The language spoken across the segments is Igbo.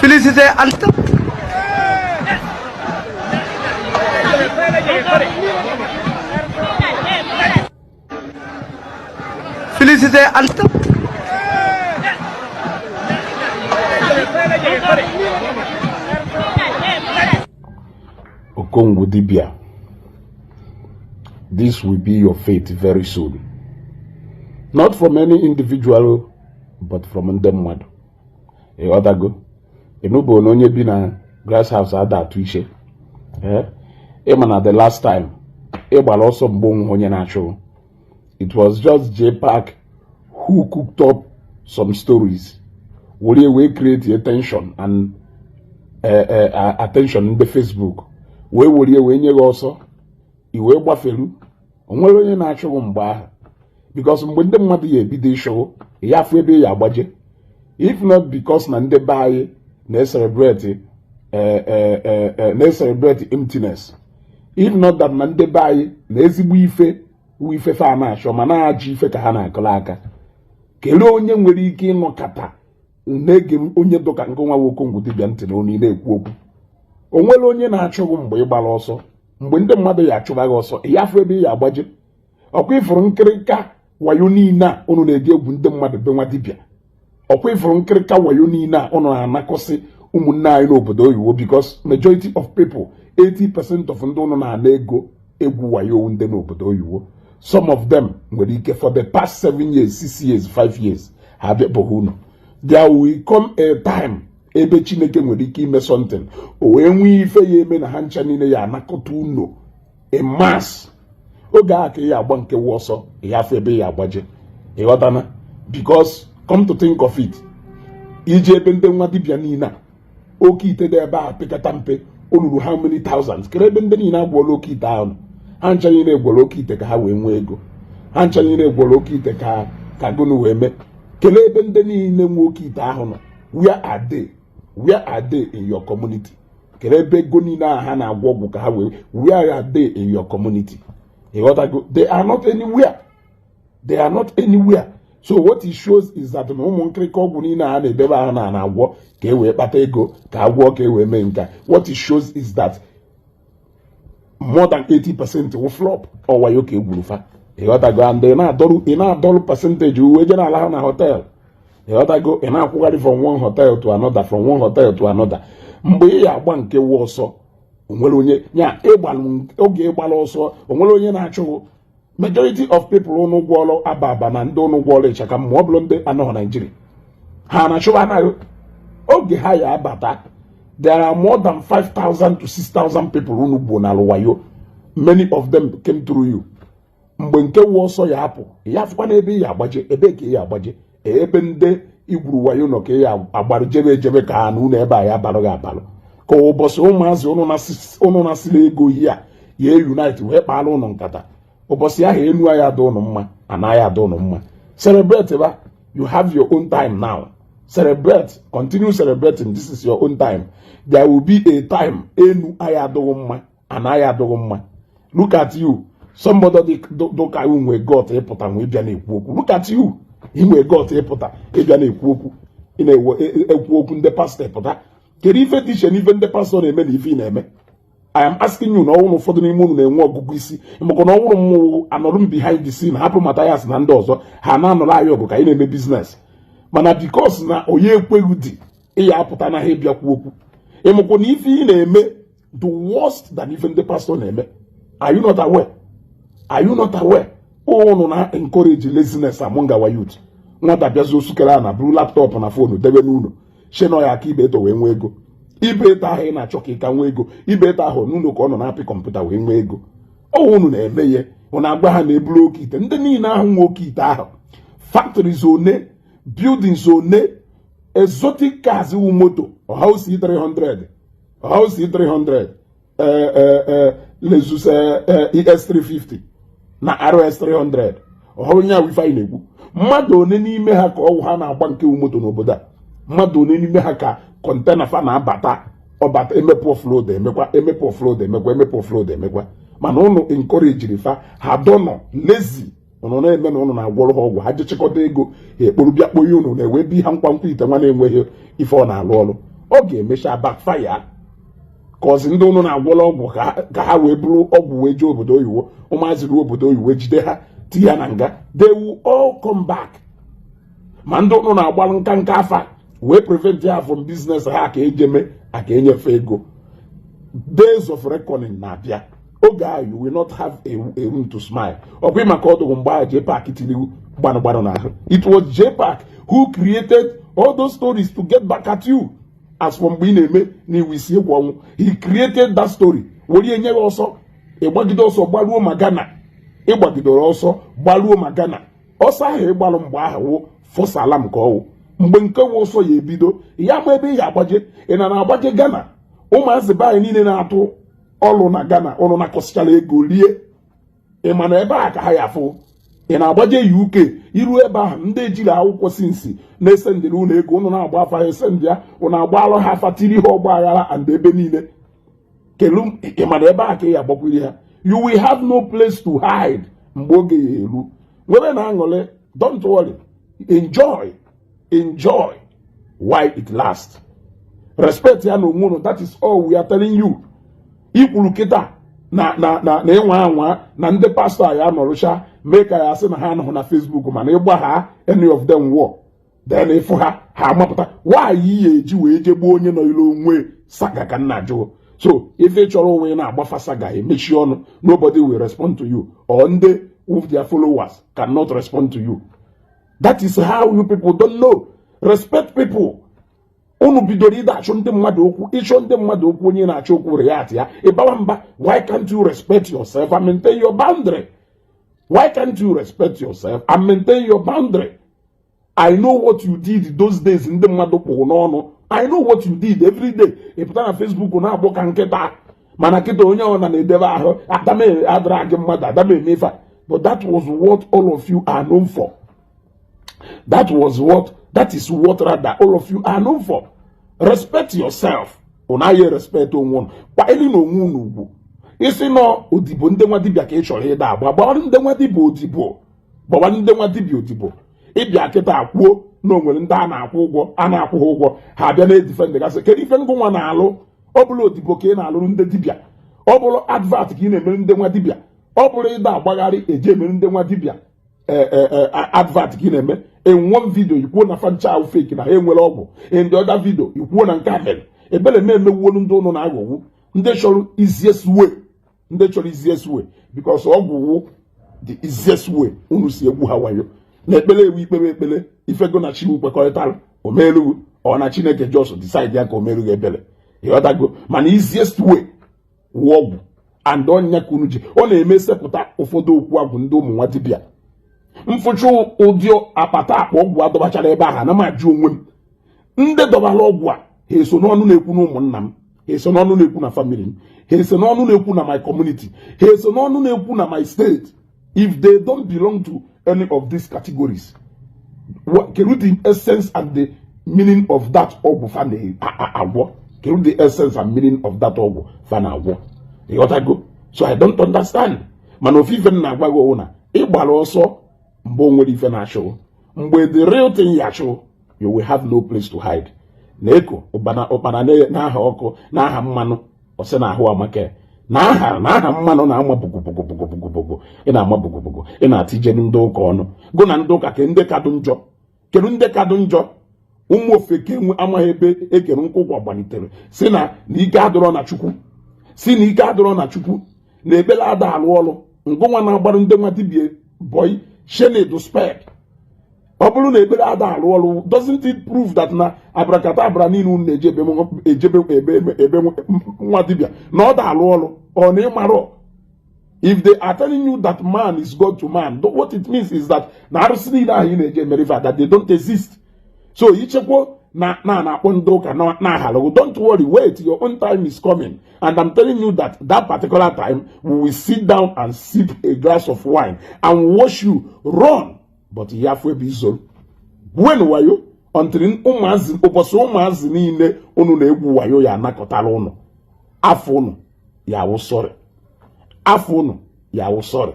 Félicité Anta. Félicité Anta. Okongwu Dibia, this will be your fate very soon. Not from any individual, but from ndị mmadụ. Ịghọtago? Ịnụbụ na onye bi na glass house ada atụ iche. Ị ma na the last time ị gbara ọsọ mgbe onwe onye na-achụ. It was just J-Park who cooked up some stories were wee create a tension and attention ndị Facebook wee were wee nye gị ọsọ i wee gbaferu. O nwere onye na-achụghị mgbe ahụ because mgbe ndị mmadụ ya ebido ịchụghụ ya afụ ebe ya agbaje, if not because na ndị be anyị na-celebrate na-celebrate emptiness, if not that na ndị be anyị na ezigbo ife wu ife fa na-achọ ma na-ajụ ife ka ha na-akụrụ aka. Kelee onye nwere ike ịnọkata na-ege onye dụka nke nwa Okongwu Dibia ntị na onu na-ekwu okwu. O nwere onye na-achụghị mgbe ị gbara ọsọ. Mgbe ndị mmadụ ya achụba gị ọsọ, ya afụ ebe ị ya agbaje. Ọkwa ịfụrụ nkịrịka wayo niile a unu na-eji egwu ndị mmadụ be nwa dibịa. Ọkwa ịfụrụ nkịrịka wayo niile a unu na-anakọsị ụmụnne anyị n'obodo oyibo, because majority of people, 80% of ndị unu na-ana ego egwu wayo ndị n'obodo oyibo, some of them nwere ike for the past 7 years, 6 years, 5 years ha abịabụghị unu. There will come a time ebe Chineke nwere ike ime something, o wee nwee ife ya eme na ha ncha niile ya anakọta unu in mass. Oge a ka ị ya agba nke wụ ọsọ, ya afọ ebe ya agbaje. Ịghọtana? Because come to think of it, iji ebe ndị nwa dibịa niile a oke ite dị ebe a pekata mpe o ruru how many thousands? Kere ebe ndị niile agwọla oke ite ahụ? Ha ncha niile egwọrọ oke ite ka ha wee nwee ego. Ha ncha niile egwọrọ oke ite ka gụnụ wee mee. Kelee ebe ndị niile nwe oke ite ahụ nọ. Where are they? Where are they in your community? Kelee ebe ego niile ahụ ha na-agwọ ọgwụ ka ha wee, where are they in your community? Ịghọtago? They are not anywhere. They are not anywhere. So what it shows is that na ụmụ nkịrịka ọgwụ niile a na-edebe ahụ na na-agwọ ka e wee kpata ego, ka agwọ ka e wee mee nka, what it shows is that more than 80% wụ flop ọwayo ka egwuru fa. Ịghọtago? And ị na-adọrụ percentage uwe je na-ala ha na hotel. Ịghọtago? Ị na-akwụgharị from one hotel to another, from one hotel to another. Mgbe ị ya agba nke wụ ọsọ, onwere onye nya ịgbalụ oge ịgbala ọsọ, onwere onye na-achụghụ. Majority of people ụnụ gwọọlụ aba aba na ndị ụnụ gwọọlụ ịchaka ma ọ bụrụ ndị anọghị Naijiria, ha na-achụba anaghị oge ha ya abata. There are more than 5,000 to 6,000 people unu gbuo na wayo. Many of them came through you. Mgbe nke wụ ọsọ ya apụ, ya afụkwa n'ebe ị ya agbaje. Ebe ka ị ya agbaje? Ebe ndị igwuru wayo nọ ka ị ya agbarụ jebe ejebe ka ha na unu ebe a ya abalụ gị abalụ ka ụbọchị ụmụazị ụnụ na-asịrị ego ihe a ya unite wee kpaala ụnụ nkata. Ụbọchị ahụ enu anyị ada ụnụ mma, anaghị ada ụnụ mma. Celebrate ba, you have your own time now. Celebrate, continue celebrating. This is your own time. There will be a time enu anyị adịghị mma, anaghị adịghị mma. Look at you, somebody dụka nwe gut ịpụta nwee bịa na-ekwu okwu. Look at you, inwe gut ịpụta ịbịa na-ekwu okwu. Ị na-ekwu okwu ndị pastọ pụta. Kedu ife dị iche n'ife ndị pastọ na-eme na ife ị na-eme? I am asking you. Na ọnwụrụ ụfọdụ n'ime unu na-enwe ọgụgụ isi maka na ọnwụrụ mmụọ anọrụ m behind the scene, hapụ Mathias na ndị ọzọ ha na-anọrọ anyị ọgụ ka anyị na-eme business. Mana because na onye ekweghị dị ịya apụta anaghị ịbịakwu okwu ịmụkwụ na ife ị na-eme the worst than ife ndị pastọ na-eme. Are you not aware? Are you not aware? Unu na encourage laziness among our youth. Nwata bịazi osukere a na buru laptop na phone debe n'ụlọ she nọ ya aka ibe eto wee nwee ego. Ibe eto ahụ ị na-achọ ka ị ka nwee ego, ibe eto ahụ n'ụlọ ka ọ nọ na-apị kọmputa wee nwee ego. Ọ unu na-eme ihe unu agwa ha na-eburu oke ite. Ndị niile ahụ nwe oke ite ahụ, factories one, buildings one, exotic cars wu moto ọha osi 300, ọha osi 300, Lexus ES350 na RS 300, ọha onye ahụ ife anyị na-ekwu. Mmadụ one n'ime ha ka ọwụ ha na-agba nke moto n'obodo a? Mmadụ one n'ime ha ka container fa na-abata ọbata emepe offload emekwa, emepe offload emekwa, emepe offload emekwa? Mana ụnụ encourage fa, ha dọnọ lazy. Ụnụ na-eme na ụnụ na-agwọrọ ha ọgwụ, ha jechekọta ego, ha ekporo bịa kponye ụnụ, na-ewe bi ha nkwankwa ite nwa na-enweghị ife ọ na-alụ ọrụ. Ọ ga-emecha backfire, ka ọzi ndị ụnụ na-agwọrọ ọgwụ ka ha wee bụrụ ọgwụ wee jee obodo oyibo. Ụmụazị ruo obodo oyibo, jide ha, tinye ha na nga. They will all come back. Ma ndị ụnụ na-agbalụ nka nka afa wee prevent ya from business ha ka ejeme aka enyefe ego. Days of reckoning na-abịa. Oge ahụ, you will not have a room to smile. Ọkwa maka ọdụgụ mgbe ahụ JPAC tiri gbanụ gbanụ n'ahụ. It was JPAC who created all those stories to get back at you. As for mgbe ị na-eme n'iwu isi egwu ọnwụ, he created that story were nye gị ọsọ, ịgbagide ọsọ gbaruo ma Ghana. Ịgbagidere ọsọ gbaruo ma Ghana. Ọsọ ahụ ịgbalụ mgbe ahụ wụ fọsala m ka ọwụ mgbe nke nwe ọsọ ya ebido ya ma ebe ị ya agbaje. Ị na na-agbaje Ghana, ụmụazị be anyị niile na-atụ ọlụ na Ghana, ụnụ nakọsịchara ego rie. Ị ma na ebe a ka ha ya afụ? Ị na-agbaje UK, iru ebe ahụ, ndị ejiri akwụkwọ sinsi na-esendịrị ụnụ ego, ụnụ na-agba afa ha, esendị ya, ụnụ agba alụ ha afa, tiri ha ọgba aghara and ebe niile kelu. Ị ma na ebe a ka ị ya agbakwiri ha? You will have no place to hide mgbe oge ya eru. Nwere na aṅụrị, don't worry, enjoy, enjoy while it lasts. Respect ya na onwe unu. That is all we are telling you. Ikwuru kịta na ịnwa anwa na ndị pastọ ya nọrụcha mee ka ya sị na ha anọghị na Facebook, mana ịgba ha any of them war, then ịfụ ha, ha amapụta. Nwaanyị ya eji wee jegbuo onye nọ ilu onwe saga ka nna jụụ. So ife chọrọ onwe na-agbafa saga, emechi ọnụ. Nobody will respond to you, or ndị with their followers cannot respond to you. That is how you people don't know respect people. Unu bidoro ịda achụ ndị mmadụ okwu, ịchọ ndị mmadụ okwu, onye na-achọ okwu react ya, ịbawa mba. Why can't you respect yourself and maintain your boundary? Why can't you respect yourself and maintain your boundary? I know what you did those days. Ndị mmadụ kpụrụ n'ọnụ. I know what you did every day. Ị pụta na Facebook na-agbọ ka nkịta, mana kịta onye ọna na-edebe ahụ adama adịra gị mmadụ adama eme ife a. But that was what all of you are known for. That was what, that is what rather all of you are known for. Respect yourself. Unu aghị respect onwe unu, kwanyere na onwe unu ugwu. Isi nọ odibo ndị nwa dibịa ka ị chọrọ ịda agba, gbawa ndị nwa dibịa odibo, gbawa ndị nwa dibịa odibo. Ịbịa kịta kwuo na o nwere ndị a na-akwụ ụgwọ, a na-akwụ ha ụgwọ, ha abịa na-edefend gasị. Kedu ife ngụ nwa na-alụ? Ọ bụrụ odibo ka ị na-alụrụ ndị dibịa, ọ bụrụ advert ka ị na-emere ndị nwa dibịa, ọ bụrụ ịda agbagharị eji emere ndị nwa dibịa advert ka ị na-eme. In one video ikwuo na fancha ahụ fake, na ha enwere ọgwụ. In the other video ikwuo na nke a mere ebere m emewuolu ndị ụnụ na-aghọgbu, ndị chọrọ easiest way, ndị chọrọ easiest way, because ọgwụ wụ the easiest way unu si egwu ha wayo. Na ekpere ewu ikpere ekpere ifego na chi kwekọrịtara omelugu, ọ na Chineke just decide ya ka o merughị ebere, ịghọtago? Mana easiest way wụ ọgwụ, and ọnya ka unu ji ọ na-eme sepụta ụfọdụ okwu agwụ. Ndị ụmụ nwa dibịa mfụcha ụdị akpata akpa ọgwụ adọbachara ebe ahụ, ana m ajụ onwe m, ndị dọbara ọgwụ a, ha eso n'ọnụ na-ekwu na ụmụnna m? Ha eso n'ọnụ na-ekwu na family m? Ha eso n'ọnụ na-ekwu na my community? Ha eso n'ọnụ na-ekwu na my state? If they don't belong to any of these categories, kedu the essence and the meaning of that ọgwụ fa na-agwọ? Kedu the essence and meaning of that ọgwụ fa na-agwọ? Ịghọtago? So I don't understand. Mana ofu ife m na-agwa gị na ịgbara ọsọ mgbe o nwere ife na-achụ, mgbe the real thing ya achụ, you will have no place to hide. Na eko ụkpana ụkpana n'aha ọkụ n'aha mmanụ ọsị na ahụ amaka na aha mmanụ na-ama bugubugubugubugu. Ị na-ama bugubugu, ị na-atije ndị ụka ọnụ gụ na ndị ụka ke ndị kadụ njọ. Kedu ndị kadụ njọ? Ụmụ ofeke enwe amaghị ebe ekere nkwụkwa gbalitere si na ike adịrọ na Chukwu, si na ike adịrọ na Chukwu, na ekpere ada alụ ọrụ. Ngụnwa na-agbarụ ndị nwa dibia boy shenedu sped. Ọ bụrụ na ekpere ada alụ ọrụ, doesn't it prove that na abracadabra niile unu na-eje ejebe ebe nwa dibia na ọ da alụ ọrụ? Ọ na ịmarọ? If they are telling you that man is God to man, what it means is that na arụsị niile ahụ ị na-eje emerifa, that they don't exist. So ichekwa na na-akpọ ndị ụka na-ahalụgụ, don't worry, wait, your own time is coming. And I'm telling you that that particular time, we will sit down and sip a glass of wine and watch you run, but ya afọ ebe izoro gwen wayo until ụmụazị ụbọchị ụmụazị niile unu na-egwu wayo ya anakọtara ụnụ afọ ụnụ ya wụ sorry, afọ ụnụ ya wụ sorry.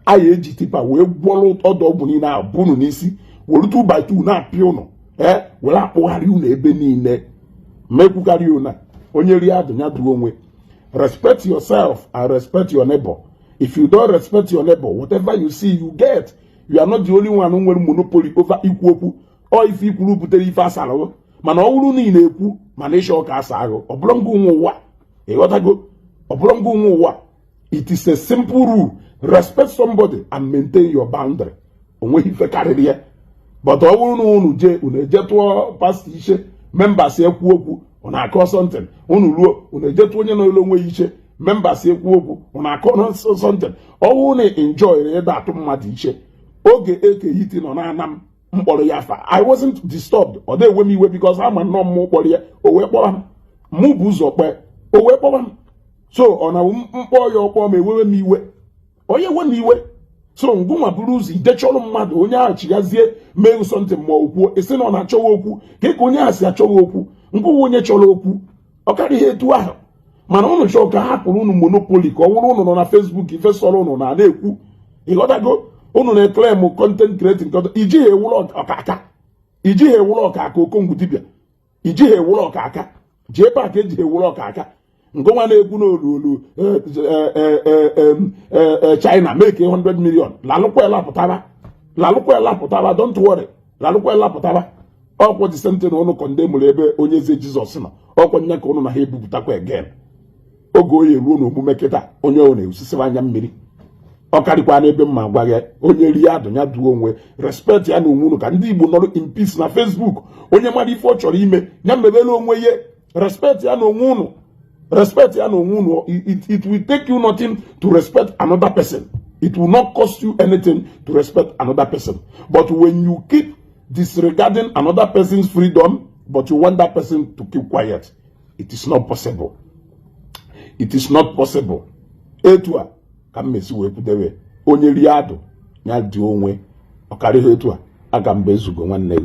Anyị eji tipper wee gwọrọ ọdụ ọgwụ niile ahụ bụ unu n'isi, were 2 by 2 na-apịa ụnụ, ee, were akpụgharị unu ebe niile. Mekwukarị unu onye rie adụ ya duo onwe. Respect yourself and respect your neighbor. If you don't respect your neighbor, whatever you see, you get. You are not the only one nwere monopoly over ikwu okwu. Ọ ife ikwuru butere ife asara, mana ọ bụrụ na ị na-ekwu mana ịchọ ka asa ahụ, ọ bụrụ ngwa nwe ụwa. Ịghọtago? Ọ bụrụ ngwa nwe ụwa. It is a simple rule: respect somebody and maintain your boundary. Onweghị ife karịrị ya. But ọ bụrụ na unu jee, unu eje tụọ pastọ iche, members ekwu okwu, unu akọ something. Unu ruo, unu eje tụọ onye nọ onwe ya iche, members ekwu okwu, unu akọ something. Ọ bụrụ na enjoy ịda atụ mmadụ iche, oge Eke Hit nọ na-ana m mkpọrọ ya afa, I wasn't disturbed. Ọ na-ewe m iwe because ama nnọọ mmụ kpọrọ ya, o wee kpọrọ m. Mụ bụ ụzọ kpee, o wee kpọrọ m. So ọ na mkpọ ya ọkpọ m, ewewe m iwe, onye ewe m iwe. So ngụnwa buru ụzọ idechọrọ mmadụ, onye ahụ chighazie mee something ma o kwuo, esi na ọ na-achọghị okwu ka onye ahụ si achọghị okwu. Ngụwa onye chọrọ okwu, ọ karịghị etu ahụ. Mana ụnụ chọrọ ka hapụrụ unu monopoly, ka ọ wụrụ ụnụ nọ na Facebook, ife sọrọ ụnụ na na-ekwu. Ịghọtago? Ụnụ na-eclaim content creating content. Ijighị ewụrụ ọkaka, ijighị ewụrụ ọkaka. Okongwu dibịa, ijighị ewụrụ ọkaka. Jee paakị, ejighị ewụrụ ọkaka. Ngụnwa na-ekwu n'olu olu China make 100 million, lalụkwa elapụtaba, lalụkwa elapụtaba. Don't worry, lalụkwa elapụtaba. Ọkwa the same thing ụnụ condemnụrụ ebe onye eze Jizọs nọ, ọkwa nya ka ụnụ na ha ebupụtakwa again. Oge oyi eruo n'omume kịta, onye ọ na-esisiba anya mmiri, ọ karịkwa n'ebe mma gwa gị. Onye rie adụ ya duo onwe. Respect ya na onwe unu, ka ndị Igbo nọrọ in peace na Facebook. Onye mara ife ọ chọrọ ime, ya mebere onwe ya. Respect ya na onwe unu, respect ya na onwe unu. It will take you nothing to respect another person. It will not cost you anything to respect another person. But when you keep disregarding another person's freedom, but you want that person to keep quiet, it is not possible. It is not possible. Etu a ka m mesi wee kwudewe. Onye rie adụ ya dị onwe, ọ karịghị etu a. Aga mgbe ezugo nwanne gị.